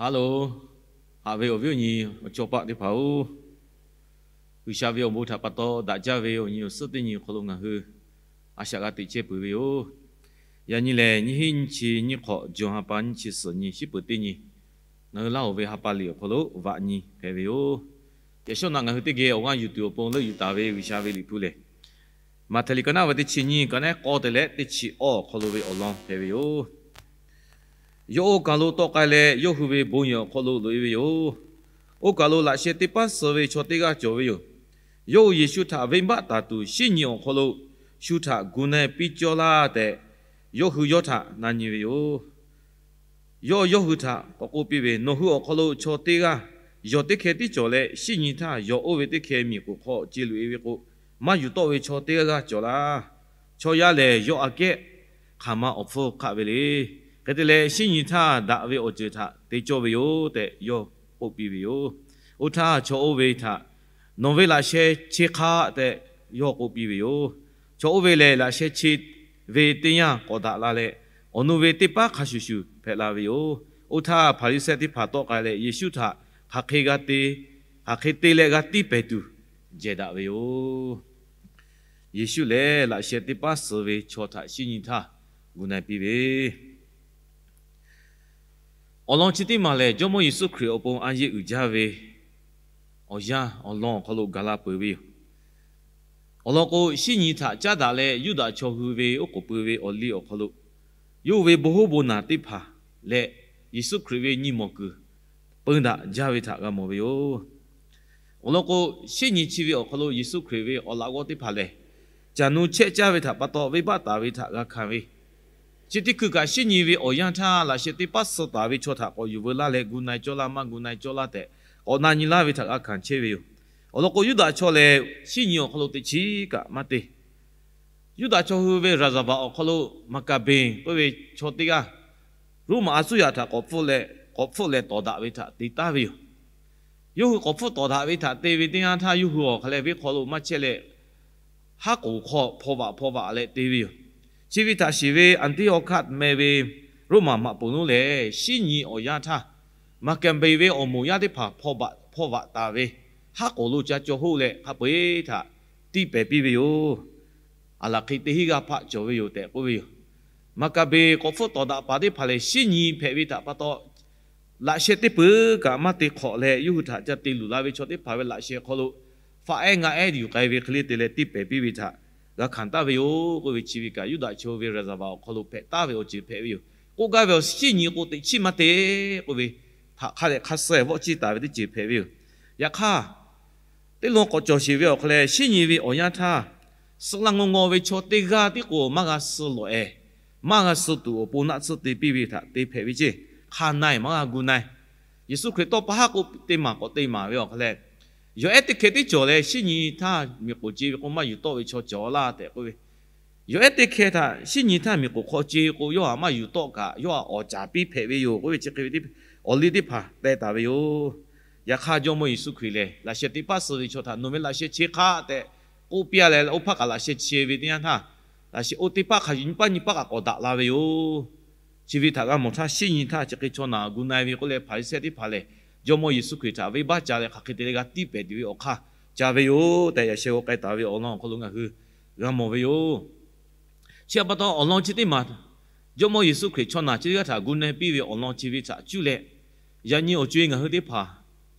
Hello, haꞈ ve awˬ viˉ awˬ nyi awˬ chawˇ paˆ teˇ hpaˍ-oˬ, G'uiˬsha ve awˬ bon htaꞈ pa taw daꞈ jaˇ ve awˬ nyi awˬ suhˉ teˇ nyi awˬ hk'aw lo ngaˬ hui a shaꞈ g'a teꞈ chehˇ peuˬ ve yoˬ. Yaꞈ nyi lehˬ, nyiˇ hinˉ nyiˇ chi nyiˇ hk'awꞈ, June ha pa nyiˇ chi suhˍ nyi, shiˉ peuˍ teˇ nyi, ngaˬ hui Laˇ hoˍ ve ha pa liꞈ awˬ hk'aw lo vaꞈ nyi hpehꞈ ve yoˬ. Yaꞈ shawˉ naꞈ ngaˬ hui teˇ geh awˬ g'aˇ yuˬ tuˬ awˬ pon leuˆ yuˬ taˍ ve G'uiˬsha ve liꞈ hpu lehˬ, Maꞈhtehˍ liꞈ ka naˉ ve teˇ chi nyiˇ, ka naˉ k'awˇ te leh teˇ chi awˇ awˬ hk'aw lo ve awˬ lawn hpehꞈ ve yoˬ. Yawˇ oˇ kaˬ lo tawˆ k'ai leh, yawˇ hui ve bon yehˬ awˬ hk'aw lo loꞈ-e ve yoˬ. Oˇ kaˬ lo laꞈ sheh teˇ paˉ suh ve chaw teˇ g'aˇ cawˬ ve yoˬ. Yawˇ hui Yeˍsuˆ htaꞈ venˇbaˆ taˍ tuˬ, shiˉ nyi awˬ hk'aw lo shu htaꞈ gu na-e piˇ cawˇ laˇ tehꞈ, yawˇ hui yawˇ htaꞈ na nyi ve yoˬ. Yawˇ yawˇ hui htaꞈ k'awꞈ k'oˆ piˇ ve, Nawˬ hui awˬ hk'aw lo chaw teˇ g'aˇ yawˬ teˇ hkeh tiˉ cawˬ leh, shiˉ nyi htaˇ yawˬ oˇ ve teˇ hkeh miˬ k'oˍ hk'aw ce loꞈ-e ve k'o, maˇ yuˬ tawˆ ve chaw teˇ g'aˇ g'aˇ cawˬ laˇ. Chaw yaˇ lehˬ, yawˇ aꞈ kehˉ hk'aˬ ma awˬ hpfuhˇ hk'aˆ ve le. Hk'e te leh, shiˉ nyi htaˇ daꞈ ve awˬ ceuˬ htaꞈ te cawˇ ve yoˬ tehꞈ yawˇ k'oˆ piˇ ve yoˬ. Oˇ htaˇ, chaw oˇ ve htaꞈ, Nawˬ ve laꞈ sheh che hk'aˆ tehꞈ yawˇ k'oˆ piˇ ve yoˬ. Chaw oˇ ve lehˬ, laꞈ sheh che ve teˇ yanˇ k'awꞈ daꞈ la leh, awˬ nu ve teˇ paˉ hk'a shuˍ shuˍ hpehꞈ la ve yoˬ. Oˇ htaˇ, Hpaˍriˍsehˇ teˇ hpaˍ tawˆ k'ai leh, Yeˍsuˆ htaꞈ hk'aˬ hk'e g'a te, hk'aˬ hk'e te leh g'a tiˇ pehˍ tuˬ jehˬ daꞈ ve yoˬ. Yeˍsuˆ lehˬ, laꞈ sheh teˇ paˉ suh ve chaw htaꞈ shiˉ nyi htaˇ gu na-e piˇ ve Awˬ lawn chi teˇ maˬ lehˬ, Jawˇmawˇ Yeˍsuˆ Hkriꞈ awˬ pon a yeˆ uiˍ jaˇ ve awˬ yanˇ awˬ lawn awˬ hk'aw lo gaˬ la peuˬ ve yoˬ. Awˬ lawn k'o, shiˉ nyi htaꞈ caˉ daꞈ leh, Yuˇdaꞈ chaw hui ve oˉ k'oˍ pui ve awˬ liˇ awˬ hk'aw lo, yawˇ hui ve bon hoˉ bon naˬ teˇ hpaˍ leh Yeˍsuˆ Hkriꞈ ve nyi mawˬ kuiˬ peu daꞈ jaˇ ve htaꞈ g'a mawˬ ve yoˬ. Awˬ lawn k'o, shiˉ nyi chi ve awˬ hk'aw lo Yeˍsuˆ Hkriꞈ ve awˬ laꞈ g'awˇ teˇ hpaˍ lehˬ, caˬ nu chehˆ caˇ ve htaꞈ pa taw venˇbaˆ taˍ ve htaꞈ g'a hkanˍ ve, chi teˇ hkui kaꞈ shiˉ nyi ve awˬ yanˇ htaˇ, laꞈ sheh teˇ paˉ suh taˍ ve chaw htaꞈ k'awꞈ yuˬ veu laˇ leh, gu na-e cawˇ laˇ, maˇ gu na-e cawˇ laˇ tehꞈ k'awꞈ na nyi laˇ ve htaꞈ g'a hkanˍ chehˇ ve yoˬ. Awˬ lawn k'o, Yuˇdaꞈ chaw lehˬ, shiˉ nyi awˬ hk'aw lo teꞈ chiˉ kaꞈ maˇ te. Yuˇdaꞈ chaw hui ve ရာဇဝင် awˬ hk'aw lo Maˍkaˍbeˍ k'oˆ ve chaw teˇ g'aˇ, Roˉmaꞈ a suˉ yaꞈ htaꞈ k'awꞈ hpfuhˆ leh, k'awꞈ hpfuhˆ leh tawˍ daꞈ ve htaꞈ te taˍ ve yoˬ. Yawˇ hui k'awꞈ hpfuhˆ tawˍ daꞈ ve htaꞈ te ve teˇ yanˇ htaˇ, yawˇ hui awˬ hk'aˬ lehˬ venˇ hk'aw lo maˇ chehˇ leh, haˉ k'oˍ hk'aw hpaw vaꞈ hpaw vaꞈ leh te ve yoˬ. Chi ve htaꞈ shiˍ ve Anˍtiˆawˇhkaˆ meh ve Roˉmaꞈ maꞈ poˍ lonˉ lehˬ, shiˉ nyi awˬ yanˇ htaˇ Maˍkaˍbeˍ ve awˬ moˍ yaˇ teˇ hpaˍ hpaw vaꞈ hpaw vaꞈ taˍ ve haˉ k'oˍ lo ca caw hoˆ leh, hk'a peu-eˬ htaꞈ tiˇ pehˍ piˇ ve yoˬ. Aˬ laˬ hk'e teˇ hinˉ g'aˇ hpaˆ cawˬ ve yoˬ tehꞈ k'oˆ ve yoˬ. Maˍkaˍbeˍ k'awꞈ hpfuhˆ tawˍ daꞈ paˍ teˇ hpaˍ lehˬ, shiˉ nyi hpehꞈ ve htaꞈ pa taw, laꞈ sheh teˇ peuˬ kaꞈ maˇ te hk'awꞈ leh, yawˇ hui htaꞈ ca te luˬ la ve chaw teˇ hpaˍ ve laꞈ sheh hk'aw lo faꞈ ehˉ ngaˆ ehˉ yuˬ k'ai ve hk'e le te leh tiˇ pehˍ piˇ ve htaꞈ g'a hkanˍ taˍ ve yoˬ k'oˆ ve chi ve kaꞈ, Yuˇdaꞈ chaw ve ရာဇဝင် awˬ hk'aw lo hpehꞈ taˍ ve awˬ ceuˬ hpehꞈ ve yoˬ. K'oˆ gaˇ ve awˬ shiˉ nyi k'o, teꞈ chiˉ maˇ te k'oˆ ve, htaꞈ hk'a dehꞈ hk'a suh vawˆ ciˇ taˍ ve teˇ ceuˬ hpehꞈ ve yoˬ. Yaꞈ hk'aˇ, teˇ lawn k'awꞈ cawˬ sheˍ ve awˬ hk'aw lehˬ, shiˉ nyi ve awˬ yanˇ htaˇ, suh laˇ ngaw ngaw ve chaw teˇ g'aˇ tiˉ k'o maˇ g'a suh lawꞈ-ehˍ, maˇ g'a suh tuˬ awˬ pon naˆ tsuhˇ te piˇ ve htaꞈ te hpehꞈ ve ceˇ. Hk'a na-e maˇ g'a gu na-e. Yeˍsuˆ Hkriꞈ tawˇ pa haˉ k'oˆ te maˍ k'awꞈ te maˍ ve awˬ hk'aw lehˬ, yawˬ ehˉ teˇ hkeh tiˉ cawˬ leh, shiˉ nyi htaˇ miˬ k'oˍ ce ve k'o maˇ yuˬ tawˆ ve chaw cawˬ laˇ tehꞈ k'oˆ ve, yawˬ ehˉ teˇ hkeh htaꞈ shiˉ nyi htaˇ miˬ k'oˍ hk'aw ce k'o, yawˇ htaꞈ maˇ yuˬ tawˆ kaꞈ, yawˇ htaꞈ awˍ caˍ piˇ hpehꞈ ve yoˬ k'oˆ ve chi hk'e ve, awˬ liˇ teˇ hpaˍ teh taˍ ve yoˬ. Yaꞈ hk'aˇ, Jawˇmawˇ Yeˍsuˆ Hkriꞈ lehˬ, laꞈ sheh teˇ paˉ suh ve chaw htaꞈ nawˬ ve laꞈ sheh che hk'aˆ tehꞈ k'oˆ piˇ leh, oˇ hpaˇ kaꞈ laꞈ sheh che ve teˇ yanˇ htaˇ, laꞈ sheh oˇ teˇ paˉ hk'a shuˍ nyi paˉ nyi paˉ kaꞈ k'awꞈ daꞈ la ve yoˬ. Chi ve htaꞈ g'a mawˬ htaˇ, shiˉ nyi htaˇ chi hk'e chaw naˬ gu na-e ve k'oˆ leh, Hpaˍriˍsehˇ teˇ hpaˍ lehˬ, Jawˇmawˇ Yeˍsuˆ Hkriꞈ htaꞈ venˇbaˆ ca leh hk'aˬ hk'e te leh g'a tiˇ pehˍ tuˬ ve awˬ hk'aˇ ca ve yoˬ tehꞈ, yaꞈ sheh g'aw k'ai taˍ ve awˬ lawn awˬ hk'aw lo ngaˬ hui g'a mawˬ ve yoˬ. Chi htaꞈ pa taw, awˬ lawn chi teˇ maˬ Jawˇmawˇ Yeˍsuˆ Hkriꞈ chaw naˬ chi teˇ g'aˇ htaꞈ gu na-e piˇ ve awˬ lawn chi ve htaꞈ cuˇ leh, yaꞈ nyi awˬ co-e ngaˬ hui teˇ hpaˍ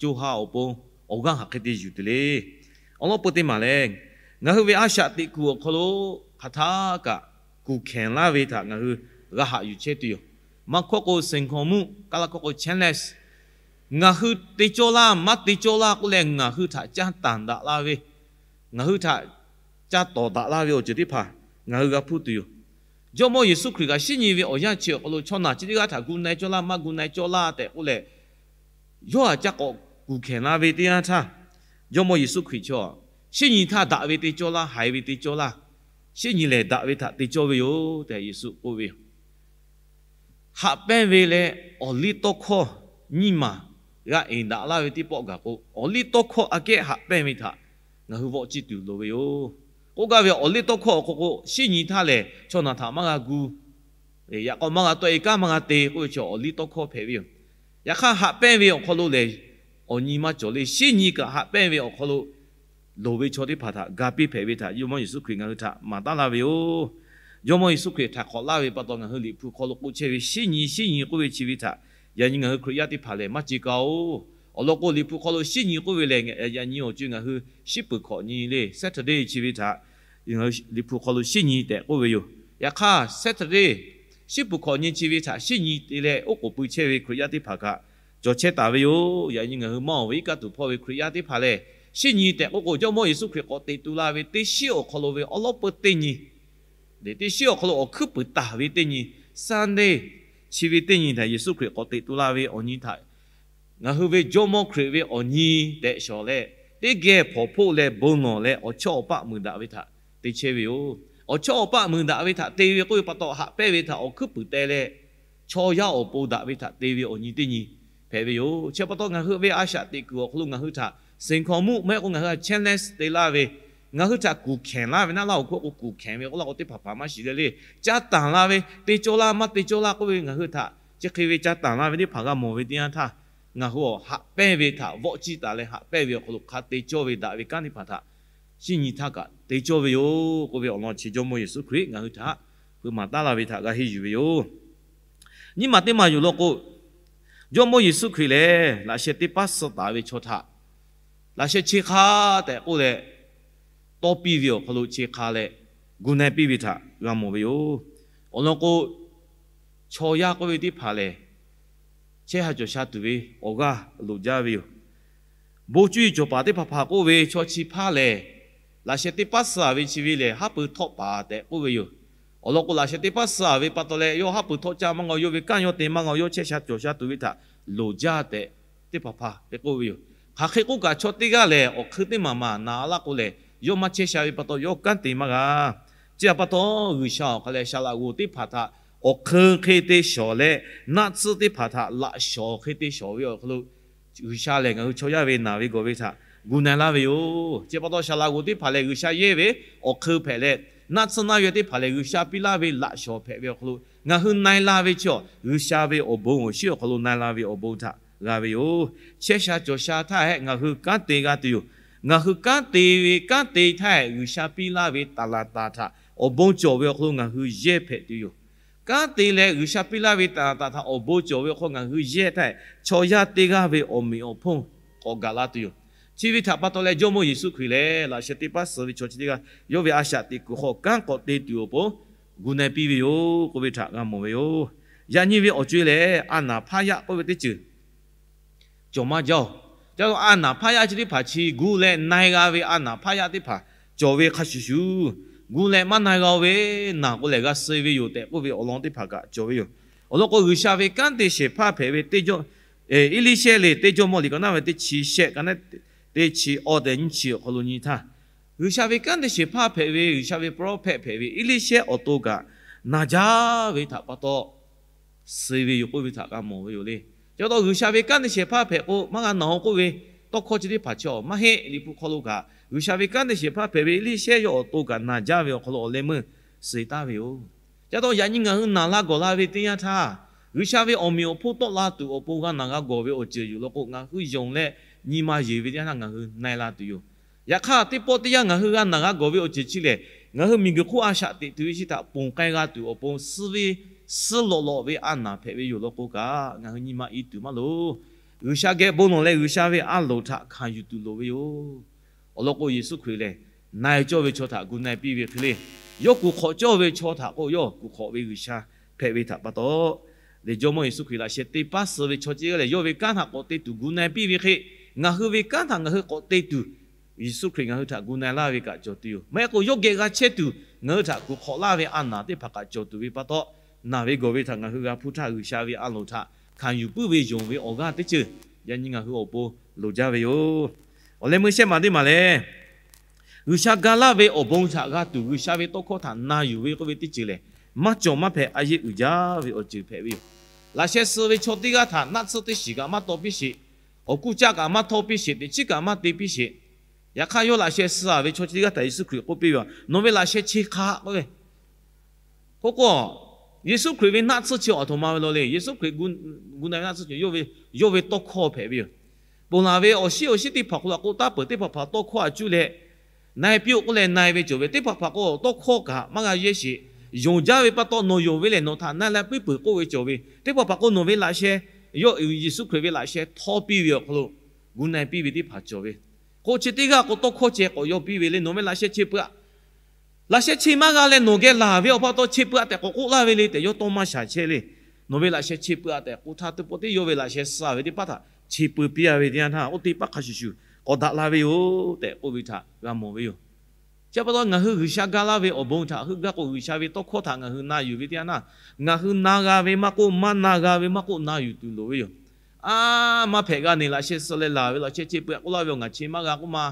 co ha awˬ pon awˬ g'aˇ hk'aˬ hk'e te yuˬ tuˬ le. Awˬ lawn peu teˇ maˬ lehˬ, ngaˬ hui ve a shaꞈ teꞈ kuiˬ awˬ hk'aw lo hk'aˬ htaˇ kaꞈ kuˬ hkehˬ laˇ ve htaꞈ ngaˬ hui g'a haꞈ yuˬ chehˇ tuˬ yoˬ. Maˇ hkawˇ k'o, สังคม muˆ, kaˇ laˇ hkawˇ k'o, chance less, ngaˬ hui te cawˇ laˇ maˇ te cawˇ laˇ k'oˆ leh, ngaˬ hui htaꞈ caˇ tanˍ daꞈ la ve, ngaˬ hui htaꞈ ca tawˍ daꞈ laˇ ve awˬ ceuˬ teˇ hpaˍ ngaˬ hui g'a hpuˇ tuˬ yoˬ. Jawˇmawˇ Yeˍsuˆ Hkriꞈ kaꞈ shiˉ nyi ve awˬ yanˇ chi awˬ hk'aw lo chaw naˬ chi teˇ g'aˇ htaꞈ gu na-e cawˇ laˇ maˇ gu na-e cawˇ laˇ tehꞈ k'oˆ leh, yawˇ htaꞈ ca k'awꞈ kuˬ hkehˬ la ve teˇ yanˇ htaˇ, Jawˇmawˇ Yeˍsuˆ Hkriꞈ chaw, shiˉ nyi htaˇ daꞈ ve te cawˇ laˇ, haiˬ ve te cawˇ laˇ, shiˉ nyi lehˬ daꞈ ve htaꞈ te cawˇ ve yoˬ tehꞈ Yeˍsuˆ k'oˆ ve yoˬ. Haꞈ pehnˇ ve leh awˬliˇtawˇhkawˇ nyiˇ maˬ g'a eˍ daꞈ laˇ ve teˇ pawˆ gaˬ k'o, awˬliˇtawˇhkawˇ aꞈ kehˉ haꞈ pehnˇ ve htaꞈ ngaˬ hui vawˆ ciˇ tuˬ loˍ ve yoˬ. K'oˆ gaˇ ve awˬliˇtawˇhkawˇ awˬ hk'aw k'o, shiˉ nyi htaˇ lehˬ chaw naˬ htaꞈ maˇ g'a gu, yaꞈ k'aw maˇ g'a tawˆ-e, kanˉ maˇ g'a te k'oˆ ve chi awˬliˇtawˇhkawˇ hpehꞈ ve yoˬ. Yaꞈ hk'aˇ, haꞈ pehnˇ ve awˬ hk'aw lo lehˬ, awˬ nyi maˇ cawˬ le. Shinˉ nyi kaꞈ haꞈ pehnˇ ve awˬ hk'aw lo loˍ ve chaw teˇ hpaˍ htaꞈ ga piˇ hpehꞈ ve htaꞈ Jawˇmawˇ Yeˍsuˆ Hkriꞈ ngaˬ hui htaꞈ maˍ taˉ laˇ ve yoˬ. Jawˇmawˇ Yeˍsuˆ Hkriꞈ htaꞈ hk'awꞈ laˇ ve pa taw, ngaˬ hui Liꞈ hpu hk'aw lo k'oˆ chehˇ ve shinˉ nyi, shinˉ nyi k'oˆ ve chi ve htaꞈ yaꞈ nyi ngaˬ hui Hkriꞈ yaˇ teˇ hpaˍ lehˬ maˇ ce kaˇ oˬ. Awˬ lawn k'o, Liꞈ hpu hk'aw lo shinˉ nyi k'oˆ ve lehˬ, yaꞈ nyi awˬ co ngaˬ hui shiˉ puˍ hkawꞈ nyi le, Saturday chi ve htaꞈ Liꞈ hpu hk'aw lo shinˉ nyi tehꞈ k'oˆ ve yoˬ. Yaꞈ hk'aˇ, Saturday, shiˉ puˍ hkawꞈ nyi chi ve htaꞈ shinˉ nyi te leh oˉ k'oˍ pui chehˇ ve Hkriꞈ yaˇ teˇ hpaˍ kaꞈ cawˬ chehˇ taˍ ve yoˬ. Yaꞈ nyi ngaˬ hui mawˇ ve iˉ kaˆ tuˬ hpawˇ ve Hkriꞈ yaˇ teˇ hpaˍ lehˬ, shinˉ nyi tehꞈ k'oˆ k'o, Jawˇmawˇ Yeˍsuˆ Hkriꞈ k'awꞈ teꞈ tu la ve teˇ shiˉ awˬ hk'aw lo ve awˉ lawˉ peuˇ teˇ nyi, teˇ shiˉ awˬ hk'aw lo awˬ hkuiˉ puiˍ taˍ ve teˇ nyi, Sunday chi ve teˇ nyi htaꞈ Yeˍsuˆ Hkriꞈ k'awꞈ teꞈ tu la ve awˬ nyi htaꞈ ngaˬ hui ve Jawˇmawˇ Hkriꞈ ve awˬ nyi tehꞈ shawˍ leh, teˇ geh hpawnˬ hpoˆ leh bon lawˬ leh awˬ chawˇ awˬ paˆ muiˬ daꞈ ve htaꞈ te chehˇ ve yoˬ. Awˬ chawˇ awˬ paˆ muiˬ daꞈ ve htaꞈ te ve k'oˆ ve pa taw, haꞈ pehnˇ ve htaꞈ awˬ hkuiˉ puiˍ teh leh, chaw yaˇ awˬ pon daꞈ ve htaꞈ te ve awˬ nyi teˇ nyi hpehꞈ ve yoˬ. Chi pa taw, ngaˬ hui ve a shaꞈ teꞈ kuiˬ awˬ hk'aw lo ngaˬ hui htaꞈ seˍ hkaw muˆ maˇ heˆ k'o ngaˬ hui htaꞈ challenge te laˇ ve, ngaˬ hui htaꞈ kuˬ hkanˍ laˇ ve naˉ laˇ awˬ hk'oˆ k'o, kuˬ hkanˍ ve k'oˆ laˇ k'o teˇ hpaˍ hpaˍ maˇ shiˍ leh le, ca tanˬ la ve, te cawˇ laˇ maˇ te cawˇ laˇ k'oˆ ve ngaˬ hui htaꞈ chi hk'e ve ca tanˬ la ve teˇ hpaˍ g'a mawˬ ve teˇ yanˇ htaˇ, ngaˬ hui awˬ haꞈ pehnˇ ve htaꞈ vawˆ ciˇ taˍ leh haꞈ pehnˇ ve awˬ hk'aw lo hk'a te cawˇ ve daꞈ ve kanˉ teˇ hpaˍ htaꞈ shinˉ nyi htaˇ kaꞈ te cawˇ ve yoˬ k'oˆ ve awˬ lawn chi Jawˇmawˇ Yeˍsuˆ Hkriꞈ ngaˬ hui htaꞈ hpeuꞈ maˍ taˉ laˇ ve htaꞈ g'a henˇ yuˬ ve yoˬ. Nyiˇ maˬ teˇ maˬ yoˬ law k'o, Jawˇmawˇ Yeˍsuˆ Hkriꞈ lehˬ laꞈ sheh teˇ paˉ suh taˍ ve chaw htaꞈ laꞈ sheh chi hk'a tehꞈ k'oˆ leh, tawˇ piˇ ve awˬ hk'aw lo chi hk'a leh gu na e piˇ ve htaꞈ g'a mawˬ ve yoˬ. Awˬ lawn k'o, chaw yaˇ k'oˆ ve teˇ hpaˍ lehˬ, chehˇ sha cawˬ sha tuˬ ve awˬ g'aˇ loˍ jaˇ ve yoˬ. Bon cuˇ yiˍ cawˬ paˍ teˇ hpaˍ hpaˍ k'oˆ ve, chaw chi hpaˇ lehˬ, laꞈ sheh teˇ paˉ suh ve chi ve lehˬ haˉ pui htawˆ paˍ tehꞈ k'oˆ ve yoˬ. Awˬ lawn k'o, laꞈ sheh teˇ paˉ suh ve pa taw leh, yawˇ haˉ pui htawˆ caˇ maˇ g'a, yawˇ ve kanˉ yawˇ te maˇ g'a, yawˇ chehˇ sha cawˬ sha tuˬ ve htaꞈ loˍ jaˇ tehꞈ teˇ hpaˍ hpaˍ hk'e k'oˆ ve yoˬ. Hk'aˬ hk'e k'oˆ kaꞈ, chaw teˇ g'aˇ lehˬ awˬ hk'eun teˇ maˬ maˬ na laˇ k'o lehˬ, yawˇ maˇ chehˇ sha ve pa taw yawˇ kanˉ te maˇ g'a. Chi htaꞈ pa taw, G'uiˬsha awˬ hk'a leh saˍ laꞈ g'oˍ teˇ hpaˍ htaꞈ awˬ hk'eun hk'e te shawˍ leh, naˆ tsuhˇ teˇ hpaˍ htaꞈ laꞈ shawˍ hk'e te shawˍ ve awˬ hk'aw lo, G'uiˬsha lehˬ ngaˬ hui chaw yaˇ ve naˬ ve gawˬ ve htaꞈ gu na e laˇ ve yoˬ. Chi pa taw, saˍ laꞈ g'oˍ teˇ hpaˍ lehˬ G'uiˬsha yehˇ ve awˬ hk'eun hpehꞈ leh, naˆ tsuhˇ naˆ yehˇ teˇ hpaˍ lehˬ G'uiˬsha piˇ laˇ ve laꞈ shawˍ hpehꞈ ve awˬ hk'aw lo, ngaˬ hui na e la ve chi awˬ, G'uiˬsha ve awˬ bon awˬ shinˉ awˬ hk'aw lo na e la ve awˬ bon htaꞈ g'a ve yoˬ. Chehˇ sha cawˬ sha htaˇ hehꞈ ngaˬ hui kanˉ te g'a tuˬ yoˬ. Ngaˬ hui kanˉ te ve kanˉ te htaˇ hehꞈ G'uiˬsha piˇ laˇ ve taˍ laˍ taˍ htaꞈ awˬ bon cawˬ ve awˬ hk'aw lo ngaˬ hui yehˇ hpehꞈ tuˬ yoˬ. Kanˉ te leh G'uiˬsha piˇ laˇ ve taˍ laˍ taˍ htaꞈ awˬ bon cawˬ ve awˬ hk'aw lo ngaˬ hui yehˇ htaˇ hehꞈ, chaw yaˇ teˇ g'aˇ ve awˬ meꞈ awˬ hponˇ k'awꞈ gaˬ la tuˬ yoˬ. Chi ve htaꞈ pa taw leh, Jawˇmawˇ Yeˍsuˆ Hkriꞈ lehˬ laꞈ sheh teˇ paˉ suh ve chaw chi teˇ g'aˇ yawˇ ve a shaꞈ teꞈ kuiˬ hk'aw kanˉ k'awꞈ te tuˬ awˬ pon gu na e piˇ ve yoˬ k'oˆ ve htaꞈ g'a mawˬ ve yoˬ. Yaꞈ nyi ve awˬ co e lehˬ, a naˍ hpaˇ yaˇ k'oˆ ve teˇ ceuˬ cawˬ maˇ jaˇ oˬ. Ca lo a naˍ hpaˇ yaˇ chi teˇ hpaˍ chi gu leh na e g'a ve a naˍ hpaˇ yaˇ teˇ hpaˍ cawˬ ve hk'a shuˍ shuˍ, gu leh maˇ na e g'a ve naˬ k'o lehˬ g'a suh ve yoˬ tehꞈ k'oˆ ve awˬ lawn teˇ hpaˍ kaꞈ cawˬ ve yoˬ. Awˬ lawn k'o, G'uiˬsha ve kanˉ te shehˍ hpaˇ hpehꞈ ve teˇ jawˇ, Eˇliˇshehˇ lehˬ teˇ Jawˇmawˇ liꞈ ka naˉ ve teˇ chi shehˆ ka naˉ teˇ chi awˇ tehꞈ nyiˇ chi awˬ hk'aw lo nyi htaˇ, G'uiˬsha ve kanˉ te shehˍ hpaˇ hpehꞈ ve, G'uiˬsha ve pawˇrawˇhpehˆ hpehꞈ ve Eˇliˇshehˇ awˬ to kaꞈ na jaˇ ve htaꞈ pa taw suh ve yoˬ k'oˆ ve htaꞈ g'a mawˬ ve yoˬ le. Chi pa taw, G'uiˬsha ve kanˉ te shehˍ hpaˇ hpehꞈ k'o maˇ g'a naˬ oˬ k'oˆ ve tawˇ hkawˇ chi teˇ hpaˍ chi maˇ heˆ. Liꞈ hpu hk'aw lo kaꞈ G'uiˬsha ve kanˉ te shehˍ hpaˇ hpehꞈ ve Eˇliˇshehˇ yawˇ awˬ to kaꞈ na jaˇ ve awˬ hk'aw lo awˬ leh meuˇ suh taˍ ve yoˬ. Chi pa taw, yaꞈ nyi ngaˬ hui naˬ la gawˬ la ve teˇ yanˇ htaˇ, G'uiˬsha ve awˬ meꞈ awˬ hponˇ tawˆ la tuˬ awˬ pon g'a naˬ g'a gawˬ ve awˬ ceuˬ yoˬ law k'o, ngaˬ hui yonˍ leh nyi ma yeˬ ve teˇ yanˇ htaˇ ngaˬ hui na e la tuˬ yoˬ. Yaꞈ hk'aˇ, teˇ pawˆ teˇ yanˇ ngaˬ hui g'a naˬ g'a gawˬ ve awˬ ceuˬ chi lehˬ, ngaˬ hui miˬguiˬ hk'oˆ a shaꞈ teꞈ tuˬ ve chi htaꞈ ponˬ k'ai g'a tuˬ awˬ pon suh ve suh lawꞈ lawꞈ ve a naˍ hpehꞈ ve yoˬ law k'o kaꞈ, ngaˬ hui nyi ma i tuˬ maˇ loˍ. G'uiˬsha geh bon lawˬ leh G'uiˬsha ve a loˍ htaꞈ hkanˍ yuˬ tuˬ loˍ ve yoˬ. Awˬ lawn k'o, Yeˍsuˆ Hkriꞈ lehˬ na e cawˇ ve chaw htaꞈ gu na e piˇ ve hk'e le, yawˇ kuˬ hk'awꞈ cawˇ ve chaw htaꞈ k'o yawˇ kuˬ hk'awꞈ ve G'uiˬsha hpehꞈ ve htaꞈ pa taw, lehˬ Jawˇmawˇ Yeˍsuˆ Hkriꞈ laꞈ sheh teˇ paˉ suh ve chaw chi lehˬ, yawˇ ve kanˉ htaꞈ k'awꞈ te tuˬ gu na e piˇ ve hk'e, ngaˬ hui ve kanˉ htaꞈ ngaˬ hui k'awꞈ te tuˬ Yeˍsuˆ Hkriꞈ ngaˬ hui htaꞈ gu na e laˇ ve kaꞈ cawˬ tuˬ yoˬ. Maˇ heˆ k'o, yawˇ geh g'a chehˇ tuˬ ngaˬ hui htaꞈ kuˬ hk'awꞈ laˇ ve a naˍ teˇ hpaˍ kaꞈ cawˬ tuˬ ve pa taw, naˬ ve gawˬ ve htaꞈ ngaˬ hui g'a hpuˇ htaˇ, G'uiˬsha ve a loˍ htaꞈ hkanˍ yuˬ puiˉ ve yonˍ ve awˬ g'aˇ teˇ ceuˬ yaꞈ nyi ngaˬ hui awˬ pon loˍ jaˇ ve yoˬ. Awˬ leh meuˇ shehˆ maˬ teˇ maˬ lehˬ, G'uiˬsha ga laˇ ve awˬ bon htaꞈ g'a tuˬ, G'uiˬsha ve tawˇ hkawˇ htaꞈ na yuˬ ve k'oˆ ve teˇ ceuˬ lehˬ, maˇ cawˬ maˇ hpehꞈ a yeˇ uiˍ jaˇ ve awˬ ceuˬ hpehꞈ ve yoˬ. Laꞈ sheh suh ve chaw teˇ g'aˇ htaꞈ naˆ tsuhˇ teˇ shiˍ kaꞈ maˇ taw piˇ sheˍ, awˬ kuˇ caˆ kaꞈ maˇ htawˇ piˇ sheˍ, teꞈ chiˉ kaꞈ maˇ te piˇ sheˍ. Yaꞈ hk'aˇ, yawˇ laꞈ sheh suh ve chaw chi teˇ g'aˇ htaꞈ Yeˍsuˆ Hkriꞈ k'oˆ piˇ ve, Nawˬ ve laꞈ sheh chi hk'a k'oˆ ve, k'oˆ k'o, Yeˍsuˆ Hkriꞈ ve naˆ tsuhˇ chi awˬ htoꞈ ma ve lo le. Yeˍsuˆ Hkriꞈ gu na ve naˆ tsuhˇ chi yawˇ ve tawˇ hkawˇ hpehꞈ ve yoˬ. Ponˬ laˬ ve awˬ shinˉ awˬ shinˉ teˇ hpaˍ hk'aw lo k'oˆ taˉ peuˬ, teˇ hpaˍ hpaˍ tawˇ hkawˇ a cuˇ leh, na-e piˇ-oˆ k'oˆ leh na-e ve cawˬ ve, teˇ hpaˍ hpaˍ k'o tawˇ hkawˇ kaꞈ maˇ g'a yehˇ sheˍ. Yonˍ jaˇ ve pa taw nawˬ yonˍ ve lehˬ nawˬ htaꞈ na leh puiˉ peuˬ k'oˆ ve cawˬ ve, teˇ hpaˍ hpaˍ k'o nawˬ ve laꞈ sheh, yawˇ Yeˍsuˆ Hkriꞈ ve laꞈ sheh htawˇ piˇ ve awˬ hk'aw lo gu na-e piˇ ve teˇ hpaˍ cawˬ ve. K'o chi teˇ g'aˇ k'o tawˇ hkawˇ ceh k'awꞈ yaw piˇ ve le, nawˬ ve laꞈ sheh che peuˬ-aꞈ. Laꞈ sheh che maˇ g'a leh nawˬ geh laˬ ve awˬ pa taw che peuˬ-aꞈ tehꞈ k'awꞈ k'oˆ laˇ ve le tehꞈ yawˇ tawˇ maˇ shaˍ chehˇ le. Nawˬ ve laꞈ sheh che peuˬ-aꞈ tehꞈ k'oˆ htaˇ, teˇ pawˆ teˇ yawˇ ve laꞈ sheh suh ve teˇ paˉ htaꞈ che peuˬ piˇ-a ve teˇ yanˇ htaˇ, oˇ teˇ paˉ hk'a shuˍ shuˍ k'awꞈ daꞈ la ve yoˬ tehꞈ k'oˆ ve htaꞈ g'a mawˬ ve yoˬ. Chi pa taw ngaˬ hui G'uiˬsha ga laˇ ve awˬ bon htaꞈ heuˆ gaˇ k'o, G'uiˬsha ve tawˇ hkawˇ htaꞈ ngaˬ hui na yuˬ ve teˇ yanˇ htaˇ, ngaˬ hui na g'a ve maˇ k'oˆ, maˇ na g'a ve maˇ k'oˆ, na yuˬ tuˬ loˍ ve yoˬ. A, maˇ hpehꞈ g'a neˬ laꞈ sheh suh leh laˬ ve laꞈ sheh che peuˬ-aꞈ k'oˆ laˇ ve, ngaˬ che maˇ g'a k'oˆ ma,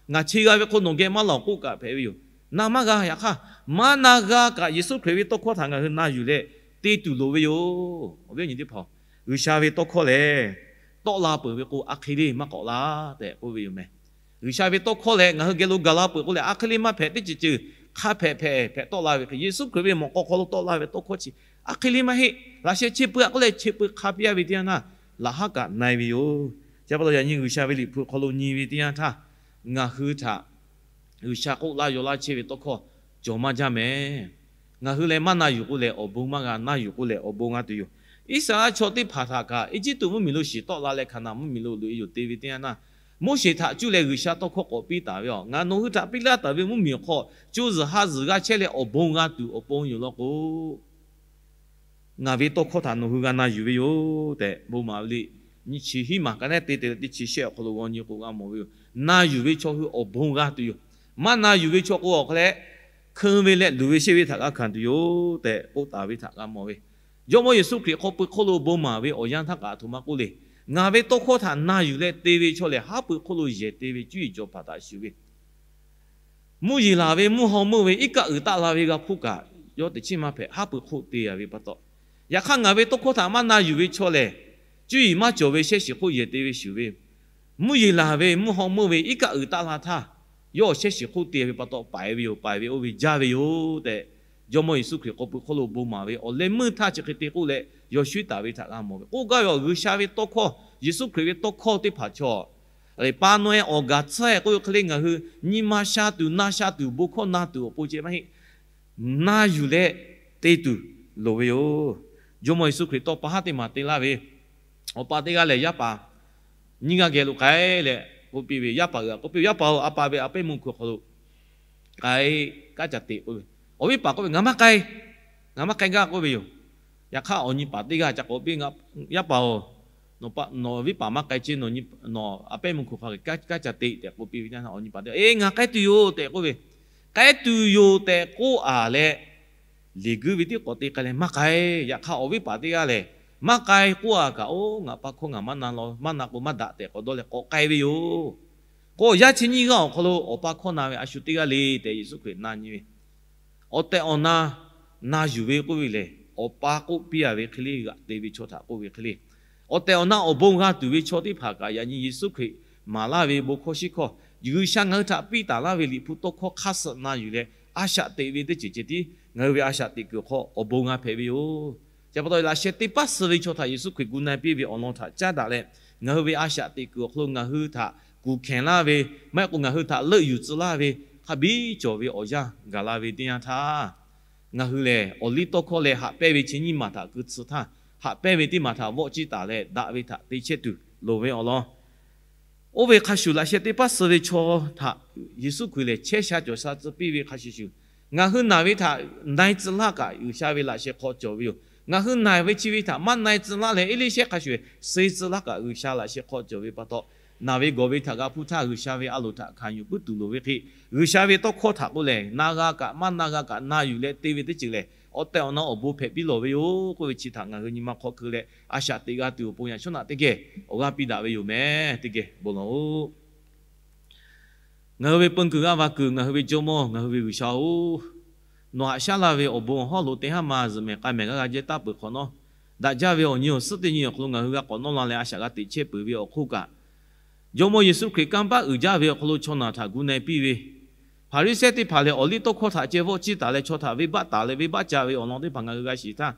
ngaˬ che g'a ve hk'o nawˬ geh maˇ laˬ k'oˆ kaꞈ hpehꞈ ve yoˬ. Na maˇ g'a. Yaꞈ hk'aˇ maˇ na g'a kaꞈ Yeˍsuˆ Hkriꞈ ve tawˇ hkawˇ htaꞈ ngaˬ hui na yuˬ leh te tuˬ loˍ ve yoˬ. Awˬ viˉ awˬ nyi teˇ hpaˍ, G'uiˬsha ve tawˇ hkawˇ lehˬ, tawˆ la peuˬ ve k'o a hk'e le maˇ k'awꞈ la tehꞈ k'oˆ ve yoˬ meh. G'uiˬsha ve tawˇ hkawˇ lehˬ, ngaˬ hui geh lo gaˬ la peuˬ k'o lehˬ, a hk'e le maˇ hpehꞈ, teˇ ceuˬ ceuˬ hk'a hpehꞈ hpehꞈ hpehꞈ tawˆ la ve hk'e, Yeˍsuˆ Hkriꞈ ve mawꞈ k'aw hk'aw lo tawˆ la ve tawˇ hkawˇ chi a hk'e le maˇ heˆ. Laꞈ sheh che peuˬ-aꞈ k'oˆ leh che peuˬ hk'a piˇ-a ve teˇ yanˇ htaˇ, laꞈ haˉ kaꞈ na-e ve yoˬ. Chi pa taw yaꞈ nyi G'uiˬsha ve Liꞈ hpu hk'aw lo nyi ve teˇ yanˇ htaˇ, ngaˬ hui htaꞈ G'uiˬsha k'oˆ laˇ yaw laˇ chehˇ ve tawˇ hkawˇ cawˬ maˇ jaˇ meh. Ngaˬ hui leh maˇ na yuˬ k'o lehˬ awˬ bon maˇ g'a, na yuˬ k'o lehˬ awˬ bon g'a tuˬ yoˬ. Iˉsaˍreˍlaˆ chaw teˇ hpaˍ htaꞈ kaꞈ Eˇjiˇtuꞈ mvuhˇmiˬ lo shiˍ tawˆ la leh Hkaˍnanˍ mvuhˇmiˬ lo loꞈ-e yoˬ te ve teˇ yanˇ htaˇ, Moˉseˍ htaꞈ cuˇ leh G'uiˬsha tawˇ hkawˇ k'awꞈ piˇ taˍ ve, Aw, ngaˬ nawˬ hui htaꞈ piˇ laˇ taˍ ve mvuhˇmiˬ awˬ hk'aw co zuhˬ ha zuhˬ g'a chehˇ leh awˬ bon g'a tuˬ awˬ pon yoˬ law k'o, ngaˬ ve tawˇ hkawˇ htaꞈ nawˬ hui g'a na yuˬ ve yoˬ tehꞈ bon maˍ ve liꞈ nyiˇ chi hiˉ maˬ ka naˉ te te leh teˇ chi shehˆ awˬ hk'aw lo g'aw nyi k'o g'a mawˬ ve yoˬ. Na yuˬ ve chaw hui awˬ bon g'a tuˬ yoˬ. Maˇ na yuˬ ve chaw k'o awˬ hk'a leh hkeu ve leh luˬ ve sheˆ ve htaꞈ g'a hkanˍ tuˬ yoˬ tehꞈ k'oˆ taˍ ve htaꞈ g'a mawˬ ve. Jawˇmawˇ Yeˍsuˆ Hkriꞈ hk'aw pui hk'oˆ lo bon maˍ ve awˬ yanˇ htaˇ kaꞈ a htoꞈ ma k'oˆ le. Ngaˬ ve tawˇ hkawˇ htaꞈ na yuˬ leh te ve chaw lehˬ, haˉ pui hk'oˆ lo yehˬ te ve cuˇ yiˍ cawˬ hpaˍ htaꞈ shuˍ ve mvuhˇ yeˬ laˬ ve mvuhˇ haw meuˇ ve iˉ kaˆ uiˍ taˆ la ve g'a hpuˇ kaꞈ, yawˇ teꞈ chiˉ maˇ hpehꞈ, haˉ pui hk'oˆ te-a ve pa taw. Yaꞈ hk'aˇ ngaˬ ve tawˇ hkawˇ htaꞈ maˇ na yuˬ ve chaw lehˬ, cuˇ yiˍ maˇ cawˬ ve shehˇ shiˍ hk'oˆ yehˬ te ve shuˍ ve, mvuhˇ yeˬ laˬ ve mvuhˇ haw meuˇ ve iˉ kaˆ uiˍ taˆ la htaˇ, yawˇ shehˇ shiˍ hk'oˆ te ve pa taw paiˍ ve yoˬ, paiˍ ve oˇ ve jaˇ ve yoˬ tehꞈ, Jawˇmawˇ Yeˍsuˆ Hkriꞈ hk'aw pui hk'oˆ lo bon maˍ ve awˬ leh meuˇ htaˇ chi hk'e te k'oˆ leh, yawˇ shuˉ taˍ ve htaꞈ g'a mawˬ ve. K'oˆ gaˇ ve awˬ G'uiˬsha ve tawˇ hkawˇ, Yeˍsuˆ Hkriꞈ ve tawˇ hkawˇ teˇ hpaˍ chaw, pa nawˬ-e awˬ gaˬ tsuhˇ-e k'oˆ ve hk'e le, ngaˬ hui nyi ma sha tuˬ na sha tuˬ bon hkawˇ na tuˬ awˬ pon ceh maˇ heˆ. Na yuˬ leh te tuˬ loˍ ve yoˬ. Jawˇmawˇ Yeˍsuˆ Hkriꞈ tawˇ pa haˉ teˇ maˬ te laˇ ve, awˬ pa teˇ g'aˇ lehˬ yaˇ paˍ nyiˇ g'aˇ geh lo k'ai leh k'oˆ piˇ ve, yaˇ paˍ g'aꞈ k'oˆ piˇ ve, Yaˇ paˍ-oˬ, a pa ve a pehˉ meuˇ hkui hk'aw lo k'ai, kanˉ ca teꞈ k'oˆ ve. Awˬ viˉ paˍ k'oˆ ve, Ngaˬ maˇ k'ai, ngaˬ maˇ k'ai gaˇ k'oˆ ve yoˬ. Yaꞈ hk'aˇ awˬ nyi paˍ teˇ g'aˇ ca k'oˆ piˇ, Yaˇ paˍ-oˬ, nawˬ viˉ paˍ maˇ k'ai ceˇ, nawˬ a pehˉ meuˇ hkui hk'aw kanˉ ca teꞈ tehꞈ k'oˆ piˇ ve. Awˬ nyi paˍ teˇ g'aˇ, Eˬ, ngaˬ k'ai tuˬ yoˬ tehꞈ k'oˆ ve. K'ai tuˬ yoˬ tehꞈ k'oˆ-a leh, liꞈ guiˇ ve tiˉ k'awꞈ te k'ai leh maˇ k'ai. Yaꞈ hk'aˇ awˬ viˉ paˍ teˇ g'aˇ lehˬ, Maˇ k'ai k'oˆ-a kaꞈ, oˇ ngaˬ pa hkawˇ ngaˬ maˇ na law, maˇ na k'o maˇ daꞈ tehꞈ k'awꞈ dawˇ leh k'awꞈ k'ai ve yoˬ. K'o yaˇ chi nyiˇ g'aˇ awˬ hk'aw lo awˬ pa hkawˇ na ve a shu teˇ g'aˇ le tehꞈ Yeˍsuˆ Hkriꞈ na nyi ve, awˬ tehˬ awˬ na na yuˬ ve k'oˆ ve lehˬ, awˬ pa k'oˆ piˇ-a ve hk'e le, g'aꞈ te ve chaw htaꞈ k'oˆ ve hk'e le, awˬ tehˬ awˬ na awˬ bon g'a tuˬ ve chaw teˇ hpaˍ kaꞈ yaꞈ nyi Yeˍsuˆ Hkriꞈ maˍ laˇ ve bon hkawˇ shiˉ hkawˇ, G'uiˬsha ngaˬ hui htaꞈ piˇ taˍ laˇ ve Liꞈ hpu tawˇ hkawˇ hk'aˇ suh na yuˬ leh, a shaꞈ teꞈ ve teˇ ceuˬ ceh tiˉ ngaˬ hui ve a shaꞈ teꞈ kuiˬ awˬ hk'aw awˬ bon g'a hpehꞈ ve yoˬ. Chi pa taw laꞈ sheh teˇ paˉ suh ve chaw htaꞈ Yeˍsuˆ Hkriꞈ gu na piˇ ve awˬ lawn htaꞈ caˉ daꞈ leh, ngaˬ hui ve a shaꞈ teꞈ kuiˬ awˬ hk'aw lo ngaˬ hui htaꞈ kuˬ hkenˍ laˇ ve, maˇ heˆ k'o ngaˬ hui htaꞈ leuˆ yuˬ tcuh laˇ ve hk'a biˇ cawˬ ve awˬ yanˇ gaˬ la ve teˇ yanˇ htaˇ, ngaˬ hui lehˬ awˬ liˇ tawˇ hkawˇ leh haꞈ pehnˇ ve chi nyiˇ maˬ htaꞈ keu tsuh htaˇ, haꞈ pehnˇ ve teˇ maˬ htaꞈ vawˆ ciˇ taˍ leh daꞈ ve htaꞈ te chehˇ tuˬ loˍ ve awˬ lawn. Oˇ ve hk'a shuˍ laꞈ sheh teˇ paˉ suh ve chaw htaꞈ Yeˍsuˆ Hkriꞈ lehˬ chehˇ sha cawˬ sha tcuh piˇ ve hk'a shuˍ shuˍ, ngaˬ hui naˬ ve htaꞈ na-e tcuh laˇ kaꞈ G'uiˬsha ve laꞈ sheh hk'aw cawˬ ve yoˬ. Ngaˬ hui naˬ ve chi ve htaꞈ maˇ na-e tcuh laˇ leh, eˇliˇshehˇ hk'a shuˍ suh-e tcuh laˇ kaꞈ G'uiˬsha laꞈ sheh hk'aw cawˬ ve pa taw, naˬ ve gawˬ ve htaꞈ g'a hpuˇ htaˇ G'uiˬsha ve a loˍ htaꞈ hkanˍ yuˬ puiˉ tuˬ loˍ ve hk'e, G'uiˬsha ve tawˇ hkawˇ htaꞈ k'oˆ lehˬ, na g'a kaꞈ maˇ na g'a kaꞈ na yuˬ leh te ve teˇ ceuˬ lehˬ, awˬ tehˬ awˬ na awˬ bon hpehꞈ piˇ lawˬ ve yoˬ k'oˆ ve chi htaꞈ ngaˬ hui nyi ma hk'aw keu leh a shaꞈ teꞈ g'a tuˬ awˬ pon yaꞈ shawˉ naꞈ teˇ geh awˬ g'aˇ piˇ daꞈ ve yoˬ meh. Teˇ geh bon lawˬ-oˬ. Ngaˬ hui ve peun kuiˬ g'aˇ va kuiˬ, ngaˬ hui ve Jawˇmawˇ, ngaˬ hui ve G'uiˬsha-oˬ, nawˬ haꞈ shaˉ laˇ ve awˬ bon awˬ hawˉ lo teˇ haˉ ma zuhꞈ mehˍ k'ai mehˍ g'a g'a jehˇ taˍ peuˬ hk'awꞈ nawˉ, daꞈ jaˇ ve awˬ nyi awˬ suhˉ teˇ nyi awˬ hk'aw lo ngaˬ hui g'a k'awꞈ nawˇ la leh a shaꞈ g'a teꞈ chehˇ peuˬ ve awˬ hk'oˆ kaꞈ, Jawˇmawˇ Yeˍsuˆ Hkriꞈ kanˇ paˆ uiˍ jaˇ ve awˬ hk'aw lo chaw naˬ htaꞈ gu na-e piˇ ve, Hpaˍriˍsehˇ teˇ hpaˍ lehˬ, awˬliˇtawˇhkawˇ htaꞈ ceh vawˆ ciˇ taˍ leh, chaw htaꞈ venˇbaˆ taˍ leh venˇbaˆ ca ve awˬ lawn teˇ hpaˍ ngaˬ hui g'a shiˍ htaˇ,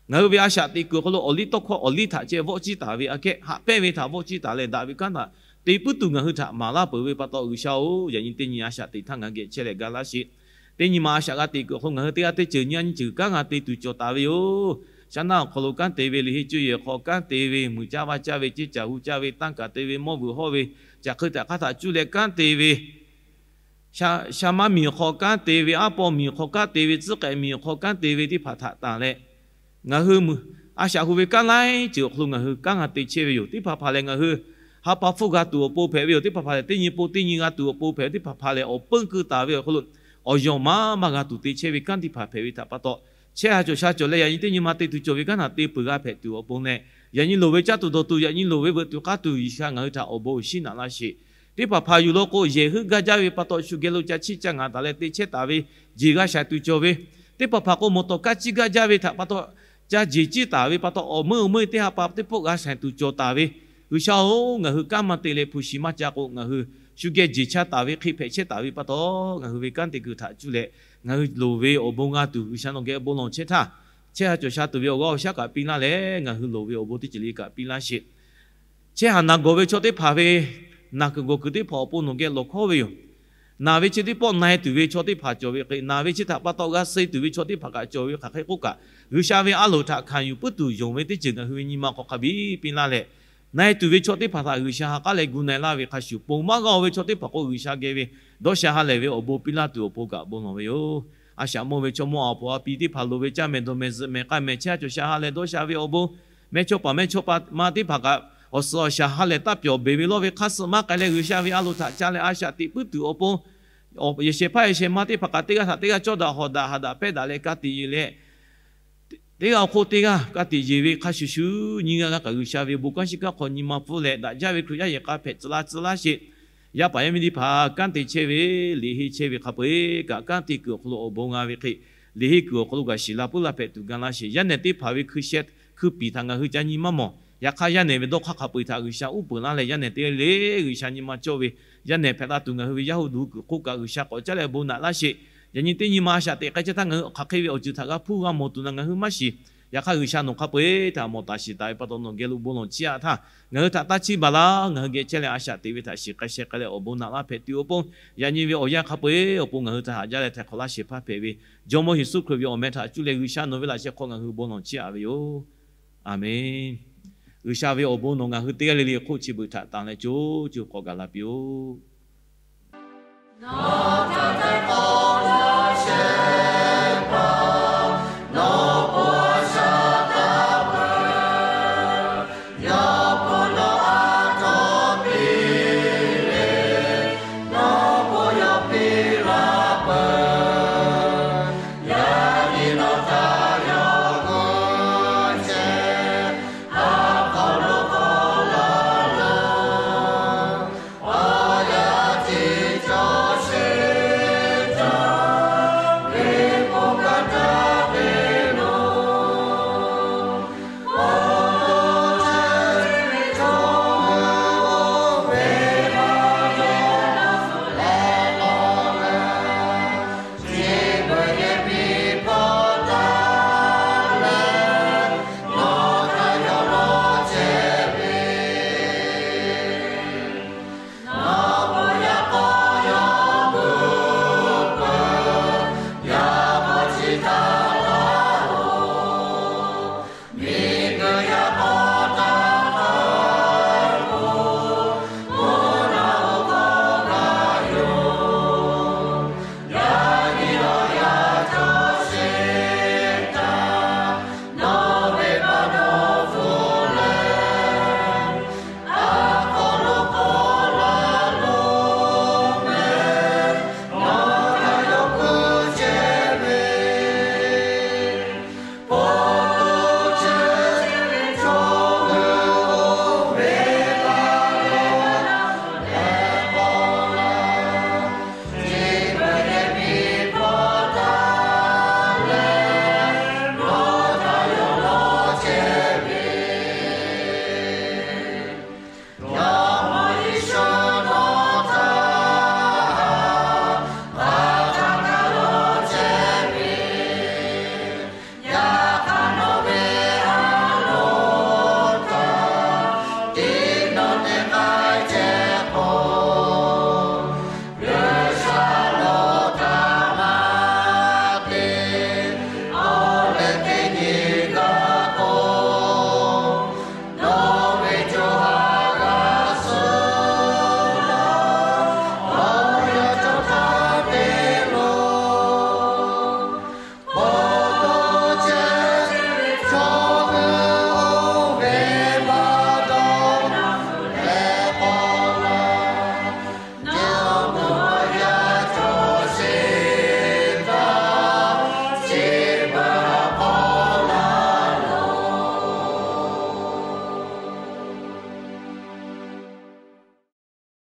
ngaˬ hui ve a shaꞈ teꞈ kuiˬ awˬ hk'aw lo awˬliˇtawˇhkawˇ awˬliˇ htaꞈ ceh vawˆ ciˇ taˍ ve aꞈ kehˉ, haꞈ pehnˇ ve htaꞈ vawˆ ciˇ taˍ leh, daꞈ ve kanˉ htaꞈ te puiˉ tuˬ ngaˬ hui htaꞈ maˍ laˇ peuˬ ve pa taw, G'uiˬsha-oˬ, yaꞈ nyi teˇ nyi a shaꞈ teꞈ htaˇ ngaˬ hui geh chehˇ leh ga laˇ sheˍ. Teˇ nyi ma a shaꞈ g'a teꞈ kuiˬ awˬ hk'aw lo ngaˬ hui teˇ g'aˇ teˇ ceuˬ nyi a nyi ceuˬ kanˉ g'a te tuˬ cawˬ taˍ ve yoˬ. Shaˉ naˆ awˬ hk'aw lo kanˉ te ve, liꞈ heˆ cuˇ yehˬ hk'aw kanˉ te ve, muiˬ caˇ vaˇ caˇ ve, ceˇ caˬ hu caˇ ve, tanˇ kaˬ te ve, mawˇ vuiˬ hawˇ ve, caˬ hk'eun htaꞈ hk'aˇ htaꞈ cuˇ leh kanˉ te ve, sha maˇ miˬ awˬ hk'aw kanˉ te ve, aˉ paw miˬ awˬ hk'aw kanˉ te ve, tcuhˉ k'ehꞈ miˬ awˬ hk'aw kanˉ te ve teˇ hpaˍ htaꞈ tanˬ leh, ngaˬ hui a shaꞈ hu ve kanˉ laiˉ ceuˬ awˬ hk'aw lo ngaˬ hui kanˉ g'a te chehˇ ve yoˬ. Teˇ hpaˍ hpaˍ lehˬ ngaˬ hui ha pa hpfuhˇ g'a tuˬ awˬ pon hpehꞈ ve yoˬ. Teˇ hpaˍ hpaˍ lehˬ teˇ nyi pon teˇ nyi g'a tuˬ awˬ pon hpehꞈ ve, teˇ hpaˍ hpaˍ lehˬ awˬ peuˇ keu taˍ ve awˬ hk'aw lo awˬ yawˬ maˇ maˇ g'a tuˬ te chehˇ ve kanˉ teˇ hpaˍ hpehꞈ ve htaꞈ pa taw, chehˇ ha cawˬ sha cawˬ leh, yaꞈ nyi teˇ nyi ma te tuˬ cawˬ ve kanˉ htaꞈ te peuˬ g'a hpehꞈ tuˬ awˬ pon leh, yaꞈ nyi loˍ ve caˇ tuˬ dawˬ tuˬ, yaꞈ nyi loˍ ve veuꞈ tuˬ k'aˇ tuˬ G'uiˬsha ngaˬ hui htaꞈ awˬ bon shiˉ naꞈ laˇ sheˍ. Teˇ hpaˍ hpaˍ yuˬ law k'o, yehˬ heuˆ gaˇ jaˇ ve pa taw shu geh lo ca chiˇ ca ngaˍ taˍ leh te chehˇ taˍ ve, jeˬ g'a shaiˍ tuˬ cawˬ ve, teˇ hpaˍ hpaˍ k'o mawˬ tawˍ kaˇ ciˇ gaˇ jaˇ ve htaꞈ pa taw, ca jeˬ ciˇ taˍ ve pa taw, awˬ meuˇ awˬ meuˇ teˇ ha pa teˇ pawˆ g'a shaiˍ tuˬ cawˬ taˍ ve, G'uiˬsha-oˬ, ngaˬ hui kanˉ maˇ te leh hpu shi maˇ ca k'o, ngaˬ hui shu geh jeˬ chaˇ taˍ ve hk'e hpehꞈ chehˇ taˍ ve pa taw, ngaˬ hui ve kanˉ te kuiˬ htaꞈ cuˇ leh ngaˬ hui loˍ ve awˬ bon g'a tuˬ G'uiˬsha nawˬ geh bon lawˬ chehˇ htaˇ, chehˇ ha cawˬ sha tuˬ ve awˬ g'aˇ awˬ shaˉ kaꞈ piˇ laˇ leh, ngaˬ hui loˍ ve awˬ bon teˇ ceuˬ le kaꞈ piˇ laˇ sheˍ. Chehˇ ha naˬ gawˬ ve chaw teˇ hpaˍ ve naˬ kuiˬ gawˬ kuiˬ teˇ hpaˍ awˬ pon nawˬ geh lawˬ hkawˉ ve yoˬ. Naˬ ve chi teˇ pawˆ na-e tuˬ ve chaw teˇ hpaˍ cawˬ ve hk'e, naˬ ve chi htaꞈ pa taw g'a suh tuˬ ve chaw teˇ hpaˍ kaꞈ cawˬ ve hk'aˬ hk'e k'oˆ kaꞈ, G'uiˬsha ve a loˍ htaꞈ hkanˍ yuˬ puiˉ tuˬ yonˍ ve teˇ ceuˬ ngaˬ hui ve nyi ma hk'aw hk'a biˇ piˇ laˇ leh, na-e tuˬ ve chaw teˇ hpaˍ htaꞈ G'uiˬsha ha k'aˉ leh gu na-e laˇ ve hk'a shuˍ, ponˬ maˇ g'a-o ve chaw teˇ hpaˍ k'o, G'uiˬsha geh ve dawˇ sha ha lehˬ ve awˬ bon piˇ laˇ tuˬ awˬ pon kaꞈ bon lawˬ ve yoˬ. A shaꞈ mawˇ ve chaw mawˇ a poˍ a pi teˇ hpaˍ loˍ ve caˇ mehˍ dawˬ mehˍ zuhꞈ mehˍ k'ai mehˍ chehˇ ha cawˬ sha ha leh dawˇ sha ve awˬ bon, mehˇchawˇ paˍ mehˇchawˇ pa ma teˇ hpaˍ kaꞈ awˬ suhˍ awˬ shaˍ ha lehˬ taˇ pyawˬ beˬ ve lawˇ ve hk'aˇ suh maˇ k'ai leh, G'uiˬsha ve a loˍ htaꞈ ca leh a shaꞈ teꞈ puiˉ tuˬ awˬ pon, yehˬ shehˍ hpaˇ yehˬ shehˍ ma teˇ hpaˍ kaꞈ teˇ g'aˇ htaꞈ teˇ g'aˇ cawˇ daꞈ hawˍ daꞈ haꞈ daꞈ pehˇ daꞈ leh ka tiꞈ yeˬ leh, teˇ g'aˇ awˬ hk'oˆ teˇ g'aˇ ka tiꞈ yeˬ ve hk'a shuˍ shuˍ, nyiˇ g'aˇ g'aˇ kaꞈ G'uiˬsha ve bon kanˉ shiˍ kanˉ hk'aw nyi ma pfuhˇ leh daꞈ jaˇ ve Hkriꞈ yaˇ yehˬ k'a hpehꞈ tcuh laˇ tcuh laˇ sheˍ. Yaˇ paˍ yaˇ miˇ teˇ hpaˍ kanˉ te chehˇ ve, liꞈ henˇ chehˇ ve hk'a peu-eˬ kaꞈ kanˉ te kuiˬ awˬ hk'aw lo awˬ bon g'a ve hk'e, liꞈ henˇ kuiˬ awˬ hk'aw lo gaˬ shiˍ la puiˉ la hpehꞈ tuˬ ga laˇ sheˍ. Yaˇ nehˬ teˇ hpaˍ ve hkui sheh hkui piˍ htaꞈ ngaˬ hui ca nyi maˇ mawˬ. Yaꞈ hk'aˇ yaˇ nehˬ ve dawˇ hk'aˇ hk'a peu-eˬ htaꞈ G'uiˬsha uˉ peunˍ laˇ leh, yaˇ nehˬ teˇ g'aˇ le le G'uiˬsha nyi ma cawˇ ve, yaˇ nehˬ hpehꞈ la tuˬ ngaˬ hui ve yaˇ hu duˬ kuiˬ hk'oˆ kaꞈ G'uiˬsha k'awꞈ caˉ leh bon naꞈ laˇ sheˍ. Yaꞈ nyi teˇ nyi ma a shaꞈ teꞈ k'ai chehˇ htaˇ ngaˬ hui hk'aˬ hk'e ve awˬ ceuˬ htaꞈ g'a hpuˇ g'a mawˬ tuˬ na ngaˬ hui maˇ shiˍ. Yaꞈ hk'aˇ G'uiˬsha nawˬ hk'a peu-eˬ htaꞈ mawˬ taˍ shiˍ taˍ ve pa taw nawˬ geh lo bon lawˬ chiˇ aꞈ htaˇ, ngaˬ hui htaꞈ taˇ chiˇ baˬ laˇ. Ngaˬ hui geh chehˇ leh a shaꞈ teꞈ ve htaꞈ shiˍ k'ai sheh k'ai leh awˬ bon naꞈ laˇ hpehꞈ tuˬ awˬ pon, yaꞈ nyi ve awˬ yanˇ hk'a peu-eˬ awˬ pon ngaˬ hui htaꞈ haꞈ jaˇ leh htaiˍ hk'awꞈ laˇ shehˍ hpaˇ hpehꞈ ve Jawˇmawˇ Yeˍsuˆ Hkriꞈ ve awˬ meh htaꞈ cuˇ leh G'uiˬsha nawˬ ve laꞈ sheh hk'aw ngaˬ hui bon lawˬ chiˇ aꞈ ve yoˬ. Aˬmenˍ. G'uiˬsha ve awˬ bon nawˬ ngaˬ hui teˇ g'aˇ le le hk'oˆ chi beuꞈ htaꞈ tanˬ leh co co k'awꞈ gaˬ la piˇ-oˆ.